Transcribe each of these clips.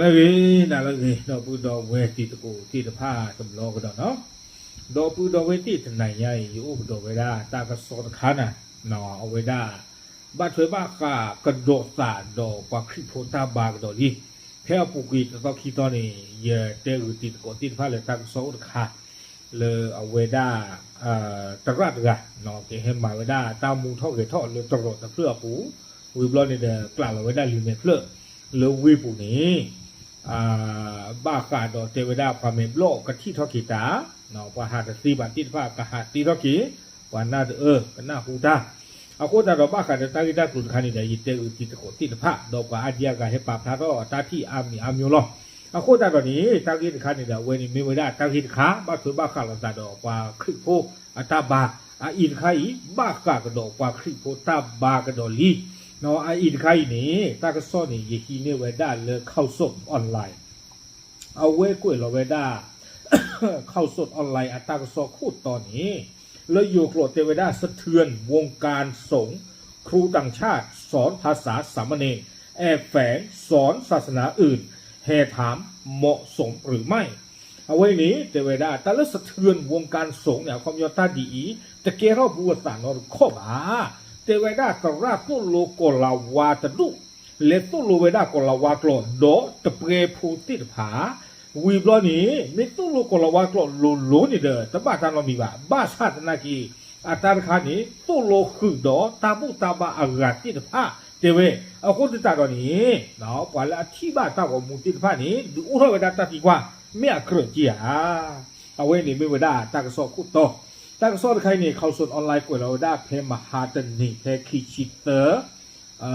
ဂ့ၤနၤလၢအဂ့ၤ ဒီပုၢ်ဒီဝဲၢ်တံၤသကိးသ့ၣ်တဖၣ်တဘျီကဒီးနီၤ, ဒီပုၢ်ဒီဝဲၢ်သ့ၣ်တနၤညါအံၤ ယအိၣ်ကဒီးဝဲဒၣ်တၢ်ကစီၣ်တခါန့ၣ်, အဝဲဒၣ် ဘၣ်ထွဲဘၣ်ဃးကဒီးသးဒီးပှၤခရံာ်ဖိတၢ်ဘါကဒီးလံ. ဖဲအပူၤကွံာ်တသီခံသီန့ၣ် ယတဲဂုာ်တံၤသကိးသ့ၣ်တဖၣ်လၢတၢ်ကစီၣ်အိၣ်တခါ လၢအဝဲဒၣ် သရၣ်တဂၤ ကဟဲမၤဝဲဒၣ်တၢ်မူထီၣ်ဂဲၤထီၣ်လၢတရီးတဖျၢၣ်အပူၤ, ဝံၤဘျီန့ၣ်ဒီး ကျးလီၤဝဲဒၣ်လံာ်မဲာ်ဖျၢၣ်လၢဝ့ၢ်ပူၤန့ၣ် ဘၣ်ဃးဒီးတဲဝဲဒၣ်ပှၤမဲာ်ဘျီၣ်ကထံၣ်ထီၣ်က့ၤတၢ်, ပှၤဟးတသ့ဘၣ်သ့ၣ်တဖၣ် ကဟးသ့ထီၣ်က့ၤ, ပှၤနၢ်တအၢ ကနၢ်ဟူတၢ်, အဃိသတးဒီးဘၣ်ဃးဒီးတၢ်ဂ့ၢ်တၢ်ကျိၤတခါန့ၣ်ဒီး ယတဲဂုာ်တံၤသကိးသ့ၣ်တဖၣ် ဒီးပှၤအါဒံအါဂၤဟဲပာ်ဖျါထီၣ်တၢ်ထံၣ်အါမံၤအါမျိၤလီၤ. အဃိသတးဒီးန့ၣ် တၢ်ဂ့ၢ်တခါန့ၣ်ဒီး အဝဲန့ၣ်မ့ၢ်ဝဲဒၣ်တၢ်ဂ့ၢ်တခါ ဘၣ်ထွဲဘၣ်ဃးလိာ်သးဒီးပှၤခရံာ်ဖိအတၢ်ဘါ, အအံၤတခါအံၤ ဘၣ်ဃးကဒီးပှၤခရံာ်ဖိတၢ်ဘါကဒီးလံ. အအံၤတခါအံၤန့ၣ် တၢ်ကစီၣ်န့ၣ် ယဟံးန့ၢ်ဝဲဒၣ်လၢ Khaosod Online အဝဲကွဲးလီၤဝဲဒၣ် Khaosod Online အတၢ်ကစီၣ်ခိၣ်တီန့ၣ် လၢယိၤကျိာ်တဲဝဲဒၣ် สะเทือนวงการสงฆ์ ครูต่างชาติสอนภาษาสามเณร แอบแฝงสอนศาสนาอื่น แห่ถามเหมาะสมหรือไม่ အဝဲန့ၣ် တဲဝဲဒၣ် တၢ်လၢစထၢၣ်ဝူကၣ်စိၣ် ခီပညီတၢ်ဒ်အံၤ တကဲထီၣ်ဘူးအသးနီတခီၣ်ဘၣ်. တဲဝဲဒၣ်သရၣ်သိၣ်လိကီၤလၤဝါတဒူၣ် လဲၤသိၣ်လိဝဲဒၣ်ကီၤလၤဝါကျိာ် ဒီးတပှဲၤဖိသ့ၣ်တဖၣ်, ဝံၤဘျီန့ၣ် မ့ၢ်သိၣ်လိကီၤလၤဝါကျိာ်လိၤလိၤန့ၣ်ဒီး တဘၣ်တၢ်နီတမံၤဘၣ်. ဘၣ်ဆၣ်သနာ်က့ အတၢ်တခါန့ၣ် သိၣ်လိဃုာ်ဒီးတၢ်ဘူၣ်တၢ်ဘါအဂၤသ့ၣ်တဖၣ် တဲဝဲ. အဃိသတးဒီးန့ၣ် ပှၤလၢအထံၣ်ဘၣ်တၢ်ဂီၤမူသ့ၣ်တဖၣ်န့ၣ် ဒုးအိၣ်ထီၣ်ဝဲဒၣ်တၢ်သံကွၢ် မ့ၢ်အကြၢးက့ဧါ. အဝဲန့ၣ်မ့ၢ်ဝဲဒၣ်တၢ်ကစီၣ်ခိၣ်တီ, တၢ်ကစီၣ်တခါအံၤန့ၣ် Khaosod Online ကွဲးလီၤဝဲဒၣ်ဖဲမဟါတနံၤ ဖဲခံဆံသၢ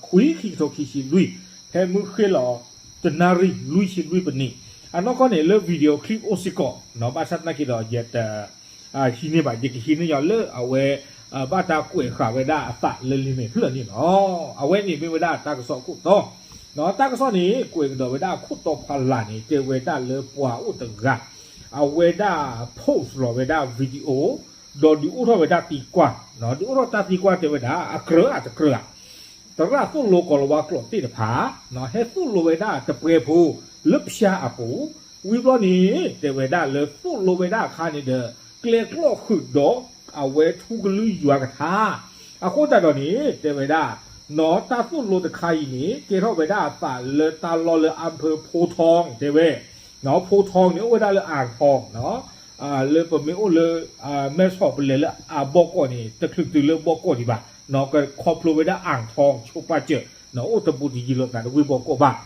ခွံ ခံကထိခံဆံလွံၢ်, ဖဲမုၢ်ဃ့ၢ်လီၤ တနၣ်ရံၣ်လွံၢ်ဆံလွံၢ်ပနံး, အနီၢ်ကီၢ်န့ၣ်လၢ video clip အိၣ်စ့ၢ်ကီး, ဘၣ်ဆၣ်သနာ်က့ဒီး ယတ ဟံးန့ၢ်ဘၣ်, ယကဟံးန့ၢ်ညီလၢအဝဲ ဘၣ်တၢ်ကွဲးဃာ်ဝဲဒၣ်အသးလၢလံာ်မဲာ်ဖျၢၣ်န့ၣ်လီၤ. အဝဲန့ၣ်မ့ၢ်ဝဲဒၣ်တၢ်ကစီၣ်ခိၣ်တီ, တၢ်ကစီၣ်န့ၣ် ကွဲးကဒီးဝဲဒၣ်အခိၣ်တီဖီလာ်န့ၣ် တဲဝဲဒၣ်လၢပှၤအိၣ်တဂၤ အဝဲဒၣ် post လီၤဝဲဒၣ် video ဒီးဒုးအိၣ်ထီၣ်ဝဲဒၣ်သံကွၢ်, ဒုးအိၣ်ထီၣ်တၢ်သံကွၢ်တဲဝဲဒၣ် အကြၢးဧါတကြၢးဧါ, သရၣ်သိၣ်လိကီၤလၤဝါကျိာ်သ့ၣ်တဖၣ် ဟဲသိၣ်လိဝဲဒၣ်တပှဲၤဖိလၢဖၠါအပူၤ, ဝံၤဘျီန့ၣ် တဲဝဲဒၣ်လၢသိၣ်လိဝဲဒၣ်အခါန့ၣ်ဒီး ကျဲကျီၢ်ဃုာ်ဒီးအဝဲထူကလုၢ်ယွၤကထါ, အဃိသတးဒီးန့ၣ် တဲဝဲဒၣ် နီၢ်တၢ်သိၣ်လိတခါအံၤန့ၣ် ကဲထီၣ်ဝဲဒၣ်အသးလၢတၢ်လီၢ်လၢ อำเภอโพธิ์ทอง တဲဝဲ, โพธิ์ทอง န့ၣ် အိၣ်ဝဲဒၣ်လၢ อ่างทอง လၢပမ့ၢ်အိၣ်လၢ မဲဆီးပလဲၤလၢအဘီကီၢ်န့ၣ် တချုးတုၤလၢဘီကီၢ်ဒံးဘၣ်, ကခီဖျိဝဲဒၣ် อ่างทอง ဆိပာ်စၢၤ, အိၣ်တဘူးတယံၤလိာ်သးဒီးဝ့ၢ်ဘီကီၢ်ဘၣ်,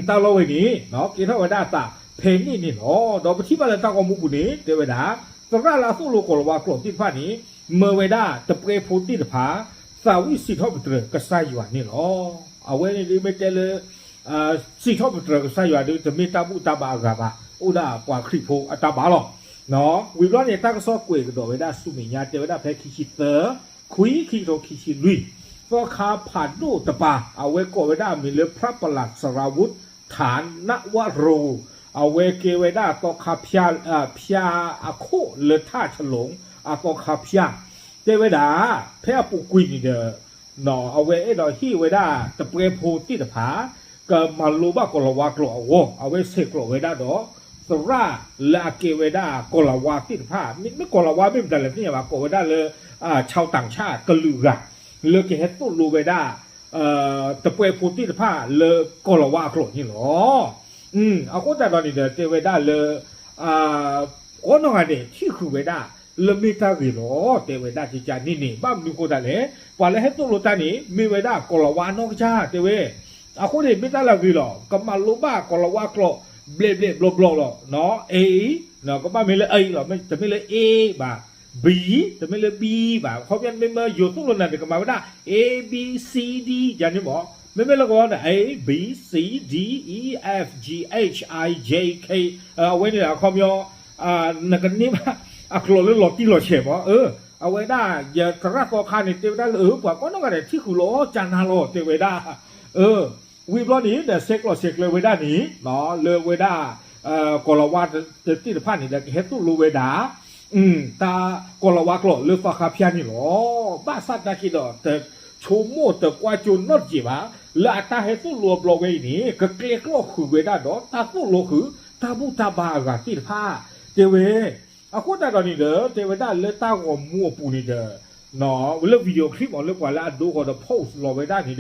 တၢ်လီၢ်ဝဲန့ၣ် ကဲထီၣ်ဝဲဒၣ်အသးဖဲန့ၣ်န့ၣ်လီၤ. ဒီးပထံၣ်ဘၣ်လၢတၢ်ဂီၤမူပူၤန့ၣ် တဲဝဲဒၣ် သရၣ်လၢအသိၣ်လိကီၤလၤဝါကျိာ်သ့ၣ်တဖၣ်န့ၣ် မၢဝဲဒၣ်တပှဲၤဖိသ့ၣ်တဖၣ် သးဝံၣ်စံးထီၣ်ပတြၢၤကစၢ်ယွၤန့ၣ်လီၤ. အဝဲန့ၣ်ဒ်မ့ၢ်တဲလၢ စံးထီၣ်ပတြၢၤကစၢ်ယွၤဒီး တမ့ၢ်တၢ်ဘူၣ်တၢ်ဘါအဂၤဘၣ်, အိၣ်ဒၣ်ပှၤခရံာ်ဖိအတၢ်ဘါလီၤ. ဝံၤဘျီန့ၣ် တၢ်ကစီၣ်ကွဲးကဒီးဝဲဒၣ်ဆူမဲာ်ညါ တဲဝဲဒၣ်ဖဲခံဆံသၢ ခွံ ခံကထိခံဆံလွံၢ်, သီခါဖးဒိၣ်တပၤ အဝဲကိးဝဲဒၣ်အမံၤလၢ พระประหลัดสราวุธ ฐานวโร အဝဲကဲဝဲဒၣ်သီခါဖၠါ, ဖၠါအခိၣ်လၢထၣ်ဆလူး အသီခါဖၠါ, တဲဝဲဒၣ် ဖဲအပူၤကွံာ်န့ၣ်ဒီး အဝဲအဲၣ်ဒိးဟ့ၣ်ဝဲဒၣ်တပှဲၤဖိသ့ၣ်တဖၣ် ကမၤလိဘၣ်ကီၤလၤဝါကျိာ်အဂီၢ် အဝဲဆဲးကျိးဝဲဒၣ်ဒီး သရၣ်လၢအကဲဝဲဒၣ်ကီၤလၤဝါသ့ၣ်တဖၣ် မ့မ့ၢ်ကီၤလၤဝါမ့ၢ်မတၤလဲၣ်သ့ၣ်ညါဘၣ် ကိးဝဲဒၣ်လၢ ชาวต่างชาติ ကလုာ်အဂၤ လၢကဟဲသိၣ်လိဝဲဒၣ် တပှဲၤဖိသ့ၣ်တဖၣ်လၢကီၤလၤဝါအကျိာ်န့ၣ်လီၤ. အဃိသတးဒီးန့ၣ်ဒီး တဲဝဲဒၣ်လၢ ကိးနီၢ်ဂၤဒဲး ထံၣ်ဃုာ်ဝဲဒၣ် လၢမ့ၢ်တၢ်ဂ့ၤလီၤ တဲဝဲဒၣ်ကကန့ၣ်န့ၣ် ဘၣ်မနုၤဃိသတးလဲၣ် ပှၤလၢဟဲသိၣ်လိတၢ်န့ၣ် မ့ၢ်ဝဲဒၣ်ကီၤလၤဝါအနီၢ်ကစၢ် တဲဝဲ. အဃိန့ၣ် မ့ၢ်တၢ်လၢအဂ့ၤလီၤ ကမၤလိဘၣ်ကီၤလၤဝါကျိာ် ဘျဲးဘျဲးဘျီဘျီလီၤ. အ့ ကဘၣ်မ့ၢ်လၢအ့လီၤ တမ့ၢ်လၢအ့ဘၣ် ဘံ တမ့ၢ်လၢဘံဘၣ် ခီပညီမ့မ့ၢ်ယိၤသိၣ်လိနၤန့ၣ် ကမၤဝဲဒၣ် A B C D ယၤန့ၣ်မ့ၢ် မ့မ့ၢ်လၢကီၤလၤဝါန့ၣ် A B C D E F G H I J K အဝဲန့ၣ်အခီပညီ နကန့ၢ်ဘၣ်အကျိာ်လၢလီၤတံၢ်လီၤဆဲးမ့ၢ် အဝဲဒၣ် ယသရၣ်သီခါန့ၣ် တဲဝဲဒၣ်လၢ ပှၤကိးနီၢ်ဂၤဒဲးထံၣ်ဃုာ်လီၤ ကနၤလီၤ တဲဝဲဒၣ် ဝံၤဘျီန့ၣ်ဒီး ဆဲးကျိးဆဲးကျၢဝဲဒၣ်န့ၣ် လၢဝဲဒၣ် ကီၤလၤဝါသ့ၣ်တဖၣ်န့ၣ်ဒီး ကဟဲသိၣ်လိဝဲဒၣ် တၢ်ကီၤလၤဝါကျိာ်လၢသီခါဖၠါန့ၣ်လီၤ. ဘၣ်ဆၣ်သနာ်က့ဒီး တဆိကမိၣ်တကွၢ်ကၠိနီတစဲးဘၣ် လၢအတၢ်ဟဲသိၣ်လိအဘျီဝဲအံၤန့ၣ် ကကျဲကျီဃုာ်ဝဲဒၣ်ဒီးတၢ်သိၣ်လိဃုာ် တၢ်ဘူၣ်တၢ်ဘါအဂၤသ့ၣ်တဖၣ် တဲဝဲ. အဃိသတးဒီးန့ၣ်ဒီး တဲဝဲဒၣ်လၢတၢ်ဂီၤမူအပူၤန့ၣ်ဒီး လၢ video clip အီၤလၢပှၤလၢအဒိဃီၤဒီး post လီၤဝဲဒၣ်န့ၣ်ဒီး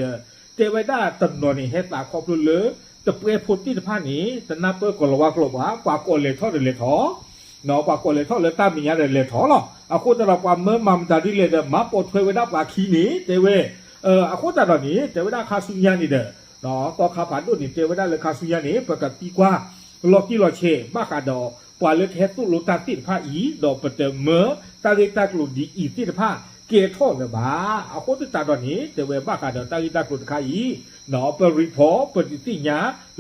တဲဝဲဒၣ်တနီၤန့ၣ် ဟဲသးခီဖျိလၢ တပှဲဖိသ့ၣ်တဖၣ်န့ၣ် တနၢ်ပၢၢ်ကီၤလၤဝါကျိာ်ဘၣ်, ပှၤကိးလဲၤထီၣ်ဒီးလဲၤထီၣ် ပှၤကိးလဲၤထီၣ်လၢတၢ်မဲာ်ညါဒီးလဲၤထီၣ်လီၤ. အဃိသတးဒီး ပှၤမၢမၤမတၤဒ်လဲၣ်ဒီး မၤပိာ်ထွဲဝဲဒၣ်ပှၤခံန့ၣ် တဲဝဲ. အဃိသတးဒီးန့ၣ် တဲဝဲဒၣ်ခါဆူညါန့ၣ်ဒီး သီခါဖးဒိၣ်န့ၣ် တဲဝဲဒၣ်လၢခါဆူညါန့ၣ် ပကသံကွၢ်လီၤတံၢ်လီၤဆဲး ဘၣ်ဃးဒီး ပှၤလၢကဟဲသိၣ်လိတၢ်သ့ၣ်တဖၣ်အံၤ ဒီးပတမၢတၢ်ဂ့ၢ်တၢ်ကျိၤဒ်အံၤသ့ၣ်တဖၣ် ကဲထီၣ်လၢၤဘၣ်. အဃိသတးဒီးန့ၣ် တဲဝဲဘၣ်ဃးဒီးတၢ်ဂ့ၢ်တၢ်ကျိၤတခါအံၤ ပ report ပဒုးသ့ၣ်ညါ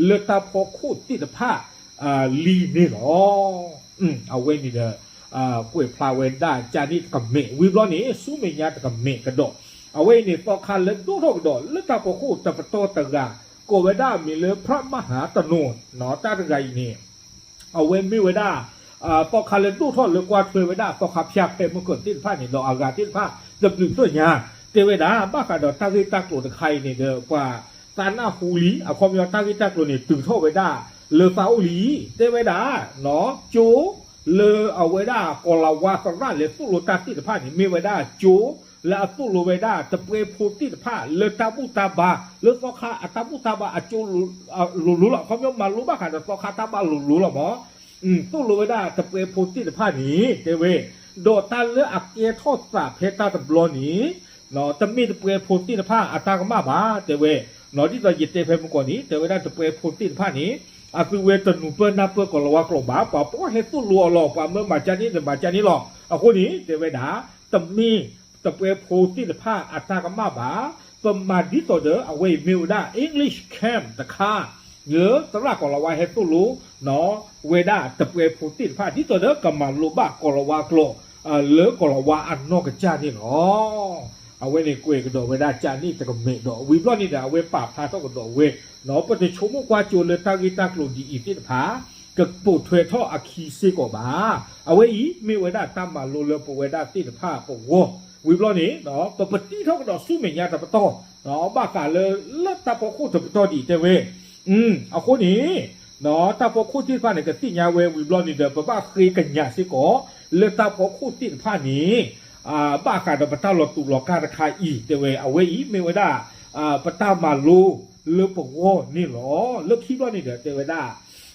လၢတၢ်ဖီခိၣ်သ့ၣ်တဖၣ် လံန့ၣ်လီၤ. အဝဲန့ၣ်ဒီး ကွဲးဖျါဝဲဒၣ်ကန့ၣ်တကမဲာ် ဝံၤဘျီန့ၣ် ဆူမဲာ်ညါတကမဲာ်ကဒီး အဝဲအံၤန့ၣ် သီခါလၢဒိၣ်ထီၣ်ကဒီးလၢတၢ်ဖီခိၣ်တပတီၢ်တဂၤ ကိးဝဲဒၣ်အမံၤလၢ ဖြၣ်မၣ်ဟးတနီၤ တၢ်တဂၤအံၤန့ၣ် အဝဲမ့ၢ်ဝဲဒၣ် သီခါလၢဒိၣ်ထီၣ်လၢကွၢ်ထွဲဝဲဒၣ်သီခါဖၠၣ်ဖဲမုၢ်ကၢၢ်သ့ၣ်တဖၣ်န့ၣ် ဒီးအဂၤသ့ၣ်တဖၣ် တဘျုးသ့ၣ်ညါ တဲဝဲဒၣ် ဘၣ်ဃးဒီးတၢ်ဂ့ၢ်တၢ်ကျိၤတခါအံၤန့ၣ်ဒီး ပှၤသးနၢ်ဟူလံ အခီပညီတၢ်ဂ့ၢ်တၢ်ကျိၤန့ၣ် တုၤထီၣ်ဝဲဒၣ်လၢသးအိၣ်လံ တဲဝဲဒၣ် ကၠိလၢအဝဲဒၣ်ကီၤလၤဝါသရၣ်လဲၤသိၣ်လိတၢ်သ့ၣ်တဖၣ်န့ၣ် မ့ၢ်ဝဲဒၣ်ကၠိလၢအသိၣ်လိဝဲဒၣ်တပှဲဖိသ့ၣ်တဖၣ် လၢတၢ်ဘူၣ်တၢ်ဘါ လၢသီခါအတၢ်ဘူၣ်တၢ်ဘါအကၠိ လိၤလိၤလီၤ. အခီပညီမၤလိဘၣ်ဃးဒီးသီခါတၢ်ဘါလိၤလိၤလီၤမး သိၣ်လိဝဲဒၣ်တပှဲဖိသ့ၣ်တဖၣ်န့ၣ် တဲဝဲ, ဒီးတၢ်လၢအကဲထီၣ်သးဖဲတၢ်တဘျီန့ၣ် တမ့ၢ်တပှဲဖိသ့ၣ်တဖၣ်အတၢ်ကမၣ်ဘၣ် တဲဝဲ, ဒ်သိးယတဲဖဲမုၢ်ကီၢ်န့ၣ် တဲဝဲဒၣ်တပှဲဖိသ့ၣ်တဖၣ်န့ၣ် အသုဝဲတနုာ်ပၢၢ်နၢ်ပၢၢ်ကီၤလၤဝါကျိာ်ဘၣ်, ပှၤပိာ်ဟဲသိၣ်လိအီၤလီၤ, ပှၤမၢမၤကၢန့ၣ်ဒီးမၤကၢန့ၣ်လီၤ. အဃိန့ၣ် တဲဝဲဒၣ် တမ့ၢ်တပှဲဖိသ့ၣ်တဖၣ်အတၢ်ကမၣ်ဘၣ်, ပမၤဒ်သိးဒီးအဝဲအံၤမ့ၢ်ဝဲဒၣ် English camp တခါ လၢသရၣ်ကီၤလၤဝါဟဲသိၣ်လိ ဝဲဒၣ်တပှဲဖိသ့ၣ်တဖၣ် ဒ်သိးဒီးကမၤလိဘၣ်ကီၤလၤဝါကျိာ် လၢကီၤလၤဝါအနီၢ်ကစၢ်န့ၣ်လီၤ. အဝဲန့ၣ်ကွဲးကဒီးဝဲဒၣ်ကၢန့ၣ်တကမဲာ်ဒီး ဝံၤဘျီန့ၣ်ဒီး အဝဲပာ်ဖျါထီၣ်ကဒီးဝဲ ပတဆိကမိၣ်ကွၢ်ကၠိလၢတၢ်ဂ့ၢ်တၢ်ကျိၤဒ်အံၤသ့ၣ်တဖၣ် ကပိာ်ထွဲထီၣ်အခံစ့ၢ်ကီးဘၣ်. အဝဲအံၤမ့ၢ်ဝဲဒၣ်တၢ်မၤလိလၢပဝဲဒၣ်သ့ၣ်တဖၣ်ပဂီၢ်, ဝံၤဘျီန့ၣ် ပပတံထီၣ်ကဒီးဆူမဲာ်ညါတပတီၢ် ဘၣ်ဃးလၢ လၢတၢ်ဖီခိၣ်တပတီၢ်ဒ်အံၤတဲဝဲ, အဃိန့ၣ် တၢ်ဖီခိၣ်သ့ၣ်တဖၣ်န့ၣ် ကသ့ၣ်ညါဝဲဝံၤဘျီန့ၣ်ဒီး ပဘၣ်ဃ့ကညးစ့ၢ်ကီး လၢတၢ်ဖီခိၣ်သ့ၣ်တဖၣ်န့ၣ် ဘၣ်ဃးဒီးပတၢ်လီၤတူာ်လီၤကာ်တခါအံၤ တဲဝဲ အဝဲအံၤမ့ၢ်ဝဲဒၣ် ပတၢ်မၤလိလၢပဂီၢ်န့ၣ်လီၤ. လၢခံဘျီန့ၣ်ဒီး တဲဝဲဒၣ်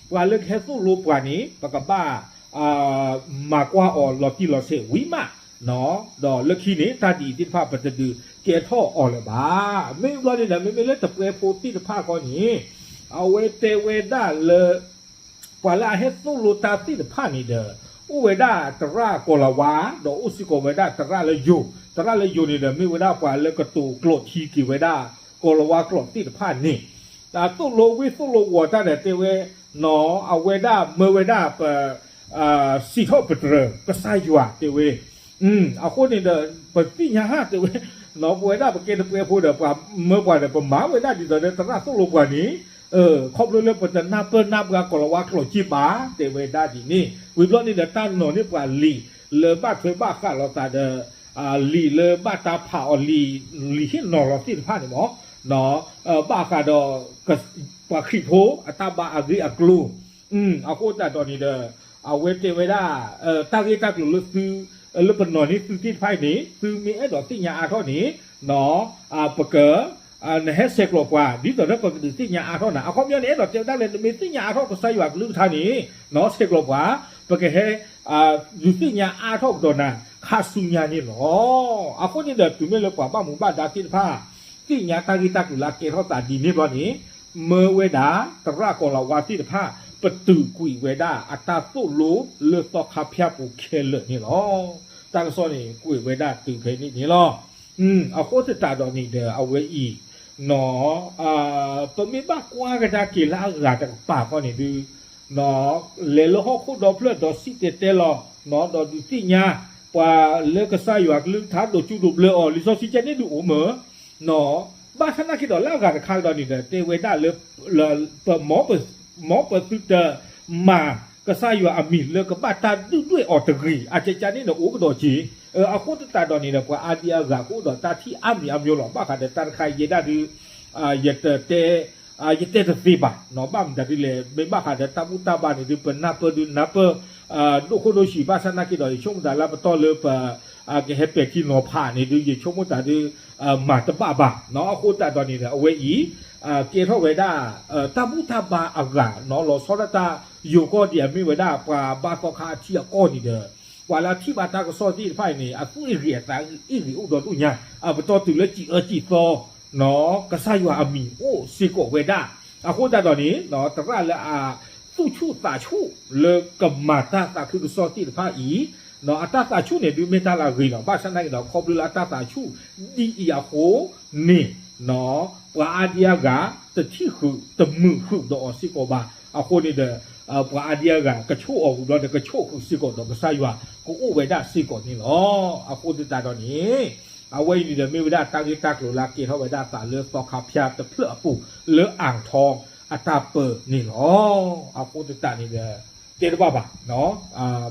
ပှၤလၢကဟဲသိၣ်လိပှၤန့ၣ် ပကဘၣ် မၤကွၢ်အီၤလီၤတံၢ်လီၤဆဲးဝံၤမး, ဒီးလၢခံန့ၣ် တၢ်ဒ်အံၤသ့ၣ်တဖၣ် ပတဒုးကဲထီၣ်အီၤလၢၤဘၣ်. မ့ၢ်ဘျီန့ၣ်ဒီး မ့မ့ၢ်လၢတပှဲဖိသ့ၣ်တဖၣ်ဃီန့ၣ် အဝဲတဲဝဲဒၣ်လၢ ပှၤလၢအဟဲသိၣ်လိတၢ်သ့ၣ်တဖၣ်န့ၣ်ဒီး အိၣ်ဝဲဒၣ်သရၣ်ကီၤလၤဝါ ဒီးအိၣ်စ့ၢ်ကီးဝဲဒၣ်သရၣ်လၢယိၤ, သရၣ်လၢယိၤန့ၣ်ဒီး မ့ၢ်ဝဲဒၣ်ပှၤလၢကတိၤကျိာ်ထံက့ၤဝဲဒၣ် ကီၤလၤဝါကျိာ်သ့ၣ်တဖၣ်န့ၣ် သိၣ်လိဝ့ၢ်သိၣ်လိဝီၤတၢ်ဒီးတဲဝဲ အဝဲဒၣ်မၢဝဲဒၣ်ပ စံးထီၣ်ပတြၢၤကစၢ်ယွၤတဲဝဲ, အဃိန့ၣ်ဒီး ပသ့ၣ်ညါတဲဝဲ, ပဝဲဒၣ်ပကဲတပှဲဖိဒီး ပှၤမၢပှၤဒီး ပမၤဝဲဒၣ်ဒ်သိးဒီးသရၣ်သိၣ်လိပှၤန့ၣ် ခီဖျိလၢပတနၢ်ပၢၢ်နၢ်ပှၤကီၤလၤဝါကျိာ်က့ဘၣ် တဲဝဲဒၣ်ဒ်န့ၣ် ဝံၤဘျီန့ၣ်ဒီး တၢ်နီၤန့ၢ်ပှၤလံာ်လၢဘၣ်ထွဲဘၣ်ဃးလိာ်သးဒီး လံာ်လၢဘၣ်တၢ်ဖးအီၤလံာ် လံာ်ဟ့ၣ်နီၤလီၤသ့ၣ်တဖၣ်န့ၣ်မး ဘၣ်ဃးဒီး ပှၤခရံာ်ဖိအတၢ်ဘါအဂ့ၢ်အကျိၤ အဃိသတးဒီးန့ၣ်ဒီး အဝဲတဲဝဲဒၣ် တၢ်ဂ့ၢ်တၢ်ကျိၤလၢသု လၢပနီၤန့ၢ်သုသ့ၣ်တဖၣ်အံၤန့ၣ် သုမ့ၢ်အဲၣ်ဒိးသ့ၣ်ညါအါထီၣ်န့ၣ် ပက နဟဲဆဲးကျိးပှၤ ဒ်သိးဒီးပကဒုးသ့ၣ်ညါအါထီၣ်နၤ အခီပညီန့ၣ် အဲၣ်ဒိးတဲဝဲဒၣ်လၢ နမ့ၢ်သ့ၣ်ညါအါထီၣ်ကစၢ်ယွၤအကလုၢ်ကထါန့ၣ် ဆဲးကျိးပှၤ ပကဟဲ ဒုးသ့ၣ်ညါအါထီၣ်ကဒီးနၤ ခါဆူညါန့ၣ်လီၤ. အဃိန့ၣ်ဒီး တုၤမ့ၢ်လၢပှၤဘၣ်မူဘၣ်ဒါသ့ၣ်တဖၣ် သ့ၣ်ညါတၢ်ဂ့ၢ်တၢ်ကျိၤလၢအကဲထီၣ်သးဒ်န့ၣ်ဘျီန့ၣ် မၢဝဲဒၣ် သရၣ်ကီၤလၤဝါသ့ၣ်တဖၣ် ပတုာ်ကွံာ်ဝဲဒၣ်အတၢ်သိၣ်လိလၢသီခါဖၠၣ်ပူၤခဲလၢာ်န့ၣ်လီၤ. တၢ်ကစီၣ်န့ၣ် ကွဲးဝဲဒၣ်တုၤဖဲန့ၣ်န့ၣ်လီၤ. အဃိသတးဒီးန့ၣ်ဒီး အဝဲအံၤ ပမ့ၢ်ဘၣ်ကွၢ်ကဒါက့ၤလၢအဂၤတကပၤဃီန့ၣ်ဒုး လဲၤလၢဟီၣ်ခိၣ်ဒီဖျၢၣ်ဒီးစံၣ်တဲၤတဲလီၤ ဒီးဒုးသ့ၣ်ညါ ပှၤလၢကစၢ်ယွၤကလုၢ်ကထါဒိးကၠူဒိးဘျၢအီၤ လံာ်စီဆှံကဲန့ၣ်ဒုးအိၣ်မး ဘၣ်ဆၣ်နာ်က့ဒီးလၢအဂၤတခါကဒီးန့ၣ်ဒီး တဲဝဲဒၣ်လၢ ပ မ်ပသုတမၤကစၢ်ယွၤအမံၤလၢကဘၣ်တၢ်ဒုၣ်ဒွဲၣ်အီၤတဂ့ၤ အကကန့ၣ်ဒီးအိၣ်ကဒီးက့ၤ အဃိသတးဒီးန့ၣ်ဒီး ပှၤအါဒံအါဂၤကအိၣ်ဒီးတၢ်ထံၣ်အါမံၤအါမံၤလီၤ. ဘၣ်ဃးဒီးတၢ်တခါယဲဒၣ်ဒုး ယတတဲ ယတဲတသ့ဘၣ်နီၤ. ဘၣ်မတၤဒ်လဲၣ် မ့ၢ်ဘၣ်ဃးဒီးတၢ်ဘူၣ်တၢ်ဘါန့ၣ်ဒုး ပနၢ်ပၢၢ်ဒုးနၢ်ပၢၢ် ဒိၣ်ခိၣ်ဒိၣ်ဆံး ဘၣ်ဆၣ်နာ်က့ဒီး ယဆိကမိၣ်သးလၢပတီၢ်လၢပ ကဟဲပဲာ်ထံနီၤဖးန့ၣ်ဒုး ယဆိကမိၣ်သးဒုး မၤတဘၣ်ဘၣ်နီၤ. အဃိသတးဒီးန့ၣ်ဒီး အဝဲအံၤ ကဲထီၣ်ဝဲဒၣ် တၢ်ဘူၣ်တၢ်ဘါအဂၤနီၤ လီၤဆီဒၣ်တၢ်ယိၤကီၢ်ဒံး အမ့ၢ်ဝဲဒၣ်ပှၤဘါသီခါအထံအကီၢ်န့ၣ်ဒီး ပှၤလၢအထံၣ်ဘၣ်တၢ်ကစီၣ်သ့ၣ်တဖၣ်အံၤန့ၣ် အသူၣ်အ့ၣ်ဂ့ၤအသးအ့ၣ်ဂ့ၤအိၣ်ဒီဒူၣ်ညါ အပတီၢ်တုၤလၢစံးအၢစံးသီ ကစၢ်ယွၤအမံၤအိၣ်စ့ၢ်ကီးဝဲဒၣ်. အဃိသတးဒီးန့ၣ် သရၣ်လၢအသူၣ်ဆူၣ်သးဆူၣ်လၢကမၤတၢ်သးခုကစီၣ်သ့ၣ်တဖၣ်အံၤ အတၢ်သးဆူၣ်န့ၣ်ဒုးမ့ၢ်တၢ်လၢအဂ့ၤလီၤ. ဘၣ်ဆၣ်နာ်က့ဒီး ခီဖျိလၢအတၢ်သးဆူၣ်ဒ်အံၤအဃိန့ၣ် ပှၤအါဒံအါဂၤ တထံၣ်ဃုာ်တမုာ်ဃုာ်ဒီးအီၤစ့ၢ်ကီးဘၣ်. အဃိန့ၣ်ဒီး ပှၤအါဒံအါဂၤ ကဆိၣ်အီၤဝံၤဘျီဒီး ကဆိၣ်ဃုာ်စ့ၢ်ကီးဒီးကစၢ်ယွၤ ကအိၣ်ဝဲဒၣ်စ့ၢ်ကီးန့ၣ်လီၤ. အဃိသတးဒီးန့ၣ် အဝဲအံၤန့ၣ်ဒီးမ့ၢ်ဝဲဒၣ်တၢ်ဂ့ၢ်တၢ်ကျိၤလၢအကဲထီၣ်ဝဲဒၣ်သးလၢသီခါဖၠါတဖျၢၣ်အပူၤ လၢအၣ်ထီအတၢ်ပၢန့ၣ်လီၤ. အဃိသတးန့ၣ်ဒီး တဲတဘၣ်ဘၣ်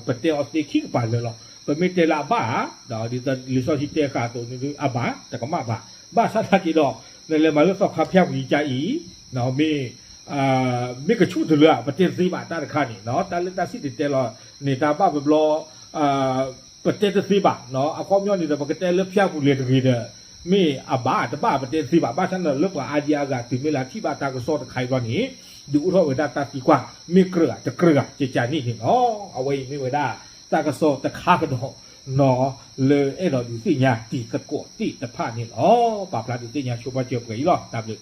ပတဲအီၤသ့ခံကပၤလၢာ်လီၤ. ပမ့ၢ်တဲလၢအဘၣ်ဧါ ဒ်လံာ်စီဆှံတဲဃာ်အသိးန့ၣ်ဒုး အဘၣ်တကမၣ်ဘၣ်. ဘၣ်ဆၣ်သနာ်က့ဒီး နလဲၤမၤလၢသီခါဖၠါပူၤယကါအံၤ မ့ၢ် မ့ၢ်ကဆူၣ်တလၢ ပတဲသ့ဘၣ်တၢ်တခါန့ၣ် တၢ်လၢတၢ်စံၣ်တဲၤတဲလီၤန့ၣ် တၢ်ဘၣ်ဘျီဘျီ ပတဲတသ့ဘၣ်. အခီပညီန့ၣ်ဒီး ပကတဲလၢဖၠါပူၤလဲၤတဂ့ၤဒီး မ့ၢ်အဘၣ်တဘၣ်ပတဲတသ့ဘၣ်. ဘၣ်ဆၣ်န့ၣ်လၢပှၤအါဒံအါဂၤတုၤမ့ၢ်လၢထံၣ်ဘၣ်တၢ်ကစီၣ်တခါအံၤဘျီန့ၣ် ဒုးအိၣ်ထီၣ်ဝဲဒၣ်တၢ်သံကွၢ် မ့ၢ်ကြၢးဧါတကြၢးဧါ ကကန့ၣ်န့ၣ်လီၤ. အဝဲအံၤမ့ၢ်ဝဲဒၣ်တၢ်ကစီၣ်တခါကဒီးနီၤ လၢအဲၣ်ဒိးဒုးသ့ၣ်ညါတံၤသကိးသ့ၣ်တဖၣ်န့ၣ်လီၤ. ပာ်ဖျါဒုးသ့ၣ်ညါဆိပာ်စၢၤပှဲၤအံၤလီၤ. တၢ်ဘျုး